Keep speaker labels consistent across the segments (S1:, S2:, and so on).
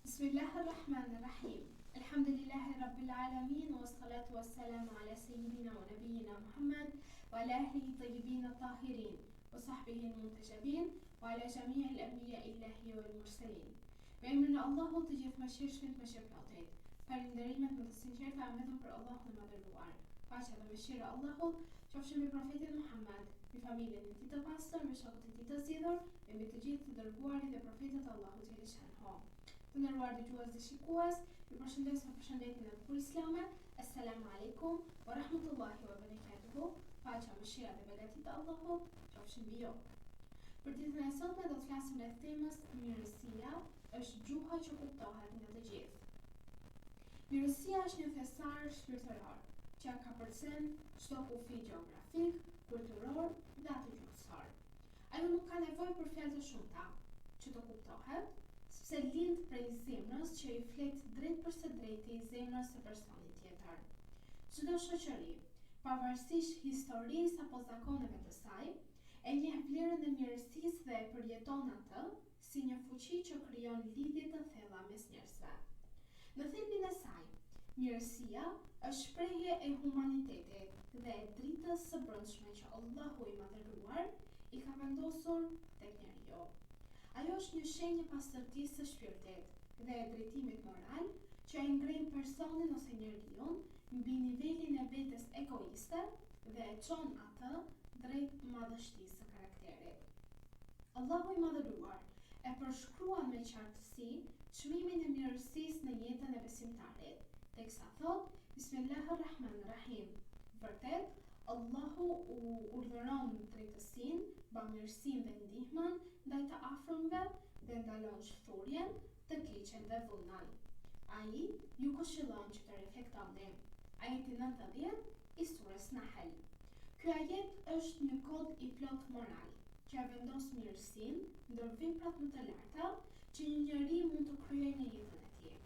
S1: Bismillah ar-Rahman ar-Rahim. Alhamdulillahi Rabbil Alamin wa salatu wa salamu ala sayyidina wa nabiyyina Muhammad wa ala ahlihi tayyibin at-tahirin wa sahbihi al-muntajabin wa ala jami'i al-anbiya illahi wal mursalin. Me emrin e Allahut të gjithëmëshirshmit mëshirëplotit. Falënderimet më të sinqerta janë vetëm për Allahun e Madhëruar. Paqja dhe mëshira e Allahut qofshin mbi Profetin Muhammed, mbi familjen e tij të pastër, mbi shokët e tij të zgjedhur dhe mbi të gjithë të dërguarit dhe profetët e Allahut xheleshanuhu. Të nderuar dëgjues dhe shikues, ju përshëndes me përshëndetjen e bukur islame, Esselamu Alejkum wa Rahmetullahi wa Berekatuhu, paqja, mëshira dhe begatitë e Allahut qofshin mbi ju. Për ditën e sotme do të flasim rreth temës Mirësia është gjuha që kuptohet nga të gjithë. Mirësia është një thesar shpirtëror që kapërcen çdo kufi gjeografik, kulturor dhe atë gjuhësor. Ajo nuk ka nevojë për fjalë të shumta që të kuptohet, sepse lind prej zemrës që i flet drejtpërsëdrejti zemrës së personit tjetër. Çdo shoqëri, pavarësisht historisë apo zakoneve të saj, E njeh vlerën e mirësisë dhe e përjeton atë si një fuqi që krijon lidhje të thella mes njerëzve. Në thelbin e saj, mirësia është shprehje e humanitetit dhe e dritës së brendshme që Allahu i Madhëruar i ka vendosur tek njeriu. Ajo është një shenjë e pastërtisë së shpirtit dhe e drejtimit moral që e ngren personin ose njeriun mbi nivelin e vetes egoiste dhe e çon atë drejt madhështisë së karakterit. Allahu i Madhëruar e përshkruan me qartësi çmimin e mirësisë në jetën e besimtarit, teksa thotë, Bismillah ar-Rahman ar-Rahim, Vërtet, Allahu u urdhëron drejtësinë, bamirësinë dhe ndihmën ndaj të afërmve dhe ndalon shthurjen, të keqen dhe dhunën. Ai ju këshillon që të reflektoni. Ajeti 90 i Sures Nahl. Ky ajet është një kod i plotë moral, që e vendos mirësinë ndër veprat më të larta që një njeri mund të kryejë në jetën e tij.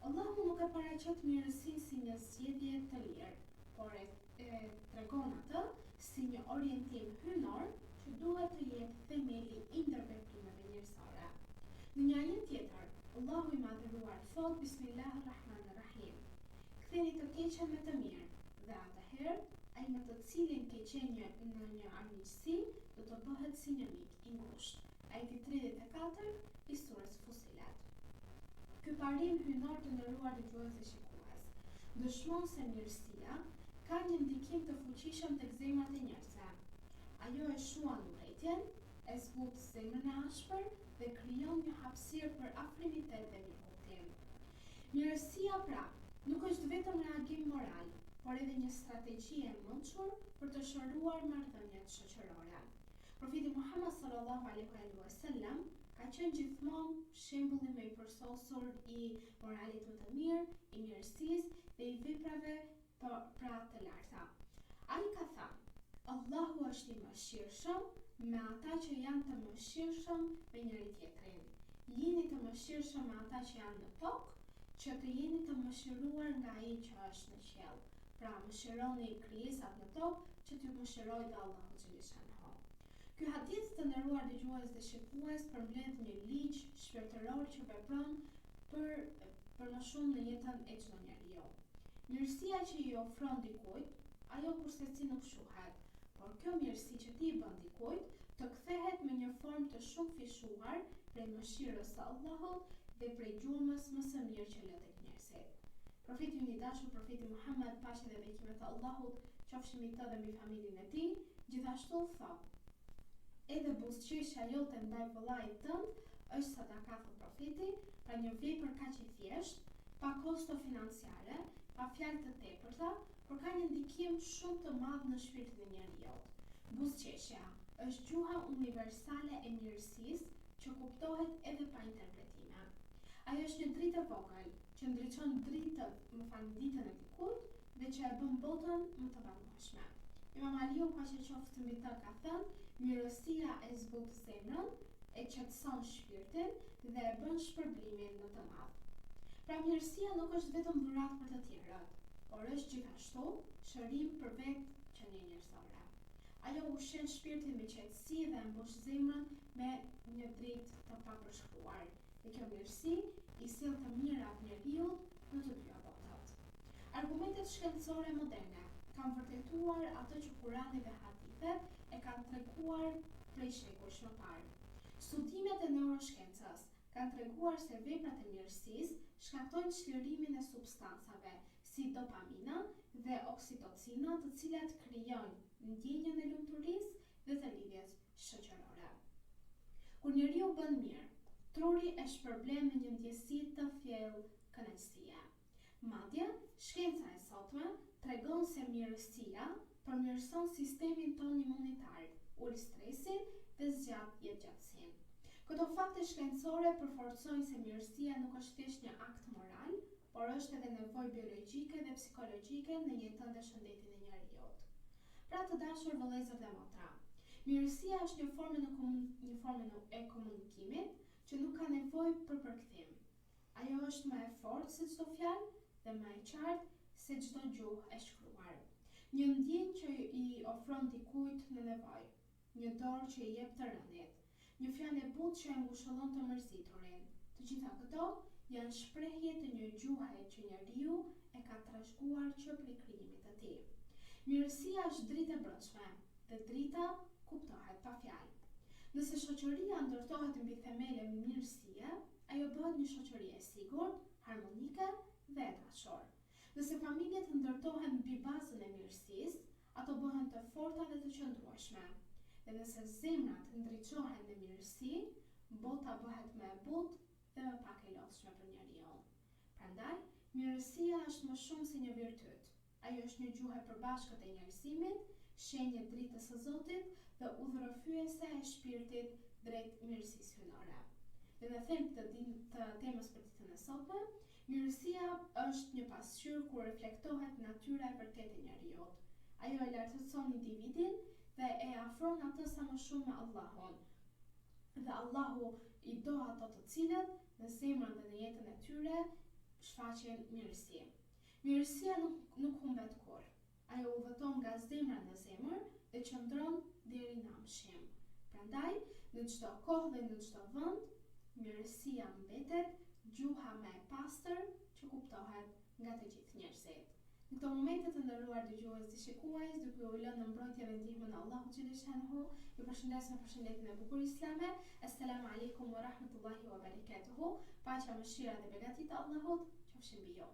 S1: Allahu nuk e paraqet mirësinë si një zgjedhje të lirë, por e tregon atë si një orientim hyjnor që duhet të jetë themeli i ndërveprimeve njerëzore. Në një ajet tjetër, Allahu i Madhëruar thotë Bismillah ar-Rahman ar-Rahim, Ktheni të keqen me të mirë, dhe atëherë ai me të cilin ke qenë në një armiqësi do të bëhet si një mik i ngushtë. Ajeti 34 i Sures Fusilet. Ky parim hyjnor të nderuar dëgjues dhe shikues, dëshmon se mirësia ka një ndikim të fuqishëm tek zemrat e njerëzve. Ajo e shuan urrejtjen, e zbut zemrën e ashpër dhe krijon një hapësirë për afrimitet dhe mirëkuptim. Mirësia, pra, nuk është vetëm reagim moral, por edhe një strategji e mençur për të shëruar marrëdhëniet shoqërore. Profeti Muhamed sallallahu alejhi ue sellem ka qenë gjithmonë shembulli më i përsosur i moralit më të mirë, i mirësisë dhe i veprave pra të larta. Ai ka thënë, Allahu është i mëshirshëm me ata që janë të mëshirshëm me njëri-tjetrin. Jini të mëshirshëm me ata që janë në tokë, që të jeni të mëshiruar nga Ai që është në qiell. Pra, mëshironi krijesat në tokë, që t'ju mëshirojë dhe Allahu xheleshanuhu. Ky hadith, të nderuar dëgjues dhe shikues, përmbledh një ligj shpirtëror që vepron për për më shumë në jetën e çdo njeriu. Mirësia që i ofron dikujt, ajo kurrsesi nuk shuhet, por kjo mirësi që ti i bën dikujt, të kthehet me një formë të shumëfishuar prej mëshirës së Allahut dhe prej gjurmës më së mirë që lë tek njerëzit. Profeti ynë i dashur Profeti Muhammed, paqja dhe bekimet e Allahut qofshin mbi të dhe mbi familjen e tij, gjithashtu thotë, Edhe buzëqeshja jote ndaj vëllait tënd është sadaka thotë Profeti, pra një vepër kaq e thjeshtë, pa kosto financiare, pa fjalë të tepërta, por ka një ndikim shumë të madh në shpirtin e njeriut. Buzëqeshja është gjuha universale e mirësisë që kuptohet edhe pa interpretime. Ajo është një dritë e vogël që ndriçon dritën, më falni, ditën e dikujt dhe që e bën botën më të banueshme. Imam Aliu paqja qoftë mbi të ka thënë, mirësia e zbut zemrën, e qetëson shpirtin dhe e bën shpërblimin më të madh. Pra mirësia nuk është vetëm dhuratë për të tjerët, por është gjithashtu shërim për vetë qenien njerëzore. Ajo ushqen shpirtin me qetësi dhe e mbush zemrën me një dritë të papërshkruar. Dhe kjo mirësi I sjell të mirat njeriut në të dyja botët. Argumentet shkencore moderne kanë vërtetuar atë që Kurani dhe hadithet e kanë treguar prej shekujsh më parë. Studimet e neuroshkencës kanë treguar se veprat e mirësisë shkaktojnë çlirimin e substancave si dopamina dhe oksitocina të cilat krijojnë ndjenjën e lumturisë dhe të lidhjes shoqërore. Kur njeriu bën mirë, truri e shpërblen me një ndjesi të thellë kënaqësie. Madje, shkenca e sotme tregon se mirësia përmirëson sistemin tonë imunitar, ul stresin dhe zgjat jetëgjatësinë. Këto fakte shkencore përforcojnë se mirësia nuk është thjesht një akt moral, por është edhe nevojë biologjike dhe psikologjike në jetën dhe shëndetin e njeriut. Pra të dashur vëllezër dhe motra, mirësia është një formë në një formë e komunikimit që nuk ka nevojë për përkthim. Ajo është më e fortë se çdo fjalë dhe më e qartë se çdo gjuhë e shkruar. Një ndjenjë që i ofron dikujt në nevojë, një dorë që i jep të rënit, një fjalë e butë që e ngushëllon të mërziturin, të gjitha këto janë shprehje të një gjuhe që njeriu e ka trashëguar që prej krijimit të tij. Mirësia është dritë e brendshme dhe drita kuptohet pa fjalë. Nëse shoqëria ndërtohet mbi themele mirësie, ajo bëhet një shoqëri e sigurt, harmonike dhe e dashur. Nëse familjet ndërtohen mbi bazën e mirësisë, ato bëhen të forta dhe të qëndrueshme. Dhe nëse zemrat ndriçohen me mirësi, bota bëhet më e butë dhe më pak e lodhshme për njeriun. Prandaj, mirësia është më shumë se një virtyt. Ajo është një gjuhë e përbashkët e njerëzimit, shenjë e dritës së Zotit dhe udhërrëfyese e shpirtit drejt mirësisë hyjnore. Dhe në thelb të, të temës për ditën e sotme, mirësia është një pasqyrë ku reflektohet natyra e vërtetë e njeriut. Ajo e lartëson individin dhe e afron atë sa më shumë me Allahun. Dhe Allahu i do ato të cilët në zemrën dhe në jetën e tyre shfaqin mirësi. Mirësia nuk nuk humbet kurrë. Ajo udhëton nga zemra në zemër dhe qëndron deri në amshim. Prandaj, në çdo kohë dhe në çdo vend, mirësia mbetet gjuha më e pastër që kuptohet nga të gjithë njerëzit. Në këto momente të nderuar dëgjues dhe shikues, duke ju lënë në mbrojtje dhe ndihmën e Allahut xheleshanuhu, ju përshëndes me përshëndetjen e bukur islame. Esselamu alejkum wa rahmetullahi wa barakatuhu. Paqja, mëshira dhe begatitë e Allahut qofshin mbi ju.